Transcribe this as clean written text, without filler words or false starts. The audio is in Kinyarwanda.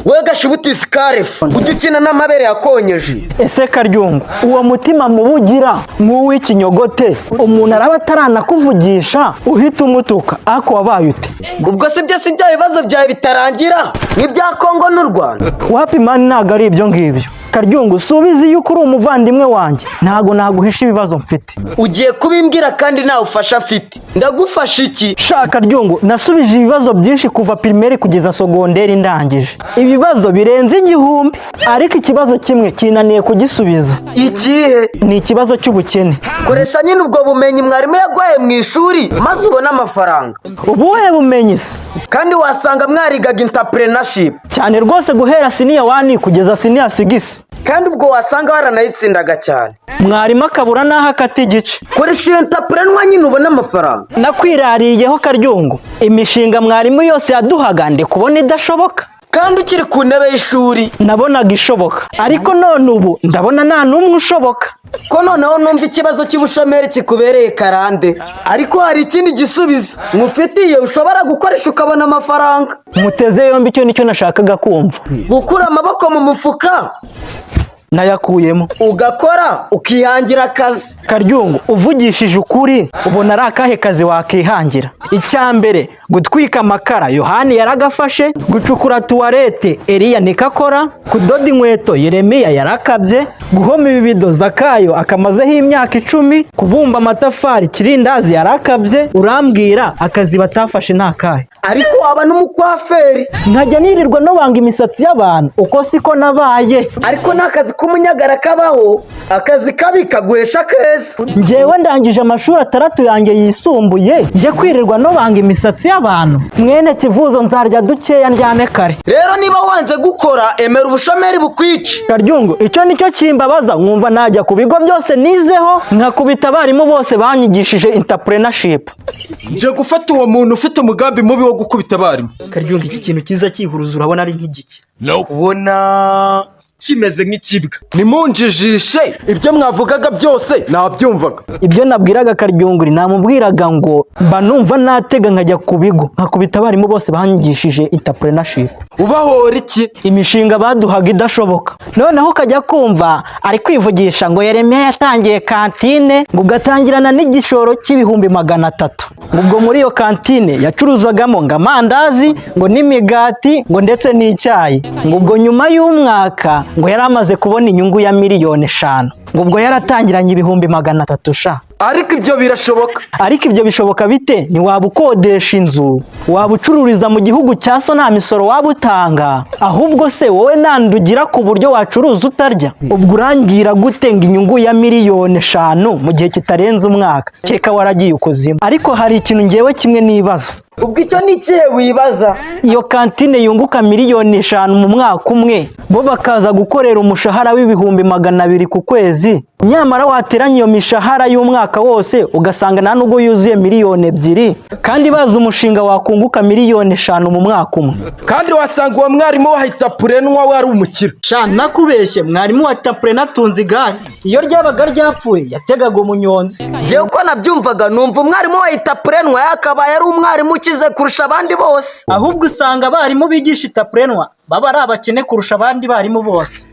We gashibutisi karefu, ujya ukina n'amabere yakonyeje. Ese Karyungu, uwo mutima mubi ugira nk'uw'ikinyogote, umuntu araba ataranakuvugisha uhita umutuka, ariko wabaye ute? Ubwo si byo, si bya bibazo byawe bitarangira nk'ibya Kongo n'u Rwanda? Wapi man, ntabwo ari ibyo ngibyo. Karyungu, subizi yuko uri umuvandimwe wanjye, ntabwo naguhisha ibibazo mfite. Ugiye kubimbwira kandi nta bufasha mfite, ndagufasha iki? Sha Karyungu, nasubije ibibazo byinshi kuva primaire kugeza secondaire ndangije, ibibazo birenze 1000, ariko ikibazo kimwe kinaniye kugisubiza. Ikihe? Ni ikibazo cy'ubukene. Koresha nyine ubwo bumenyi mwarimu yaguhaye mu ishuri maze ubone amafaranga. Ubuhe bumenyi se? Kandi wasanga mwarigaga entrepreneurship. Cyane rwose, guhera senior one kugeza senior six. Kandi ubwo wasanga waranayitsindaga cyane. Mwarimu akabura n'aho akata igice. Koresha iyo entrepreneur nyine ubone amafaranga. Nakwirariyeho Karyungu, imishinga mwarimu yose yaduhaga ndi kubona idashoboka. Kandi ukiri ku ntebe y'ishuri. Nabonaga ishoboka, ariko none ubu ndabona nta n'umwe ushoboka. Ko noneho numva ikibazo cy'ubushomeri kikubereye karande, ariko hari ikindi gisubizo nkufitiye ushobora gukoresha ukabona amafaranga. Muteze yombi, icyo nicyo nashakaga kumva. Gukura amaboko mu mufuka. Nayakuyemo. Ugakora ukihangira akazi. Karyungu, uvugishije ukuri, ubona ari akahe kazi wakihangira? Icya mbere, gutwika amakara Yohani yaragafashe, gucukura toilette Eliya nikakora, kudoda inkweto Yeremiya yarakabye, guhoma ibibido Zakayo akamazeho imyaka 10, kubumba amatafari Kirindazi yarakabye. Urambwira akazi batafashe ni akahe? Ariko waba n'umukwaferi. Nkajya nirirwa nobanga imisatsi y'abantu? Uko siko nabaye. Ariko nta kazi k'umunyagara kabaho, akazi kabi kaguhesha keza. Njyewe ndangije amashuri 6 yanjye yisumbuye, njye kwirirwa nobanga imisatsi y'abantu? Mwene kivuzo, nzarya dukeya ndyame kare. Rero niba wanze gukora, emera ubushomeri bukwice. Karyungu, icyo nicyo kimbabaza, nkumva najya ku bigo byose nizeho nkakubita abarimu bose banyigishije entrepreneurship. Nje gufata uwo muntu ufite umugambi mubi wo gukubita abarimu. Karyungu, iki kintu cyiza cyihuruza urabona ari nk'igiki? Kubona kimeze nk'ikibwa, nimunjijishe, ibyo mwavugaga byose nabyumvaga. Ibyo nabwiraga Karyunguri, namubwiraga ngo mba numva natega nkajya ku bigo nkakubita abarimu bose banyigishije entrepreneurship. Ubahora iki? Imishinga baduhaga idashoboka. Noneho ukajya kumva ari kwivugisha ngo Yeremiya yatangiye kantine, ngo ugatangirana n'igishoro cy'ibihumbi 300, ngo ubwo muri iyo kantine yacuruzagamo ngo amandazi, ngo n'imigati, ngo ndetse n'icyayi, ngo ubwo nyuma y'umwaka ngo yari amaze kubona inyungu ya miliyoni 5, ngo ubwo yaratangiranye ibihumbi 300 sha. Ariko ibyo birashoboka. Ariko ibyo bishoboka bite? Ntiwaba ukodesha inzu, waba ucururiza mu gihugu cya so, nta misoro waba utanga. Ahubwo se wowe nandi ugira ku buryo wacuruza utarya? Ubwo urambwira gute ngo inyungu ya miliyoni 5 mu gihe kitarenze umwaka? Keka waragiye ukuzimu. Ariko hari ikintu ngewe kimwe nibaza. Ubwo icyo ni ikihe wibaza? Iyo kantine yunguka miliyoni 5 mu mwaka umwe, bo bakaza gukorera umushahara w'ibihumbi 200 ku kwezi, nyamara wateranya iyo mishahara y'umwaka wose ugasanga nta nubwo yuzuye miliyoni 2, kandi bazi umushinga wakunguka miliyoni 5 mu mwaka umwe. Kandi wasanga uwo mwarimu wa entrepreneur we ari umukire. Sha, nakubeshye, mwarimu wa entrepreneur atunze igare, iyo ryabaga ryapfuye yategaga umunyonzi. Ngewe uko nabyumvaga, numva umwarimu wa entrepreneur yakabaye ari umwarimu ukize kurusha abandi bose. Ahubwo usanga abarimu bigisha entrepreneur baba ari abakene kurusha abandi barimu bose.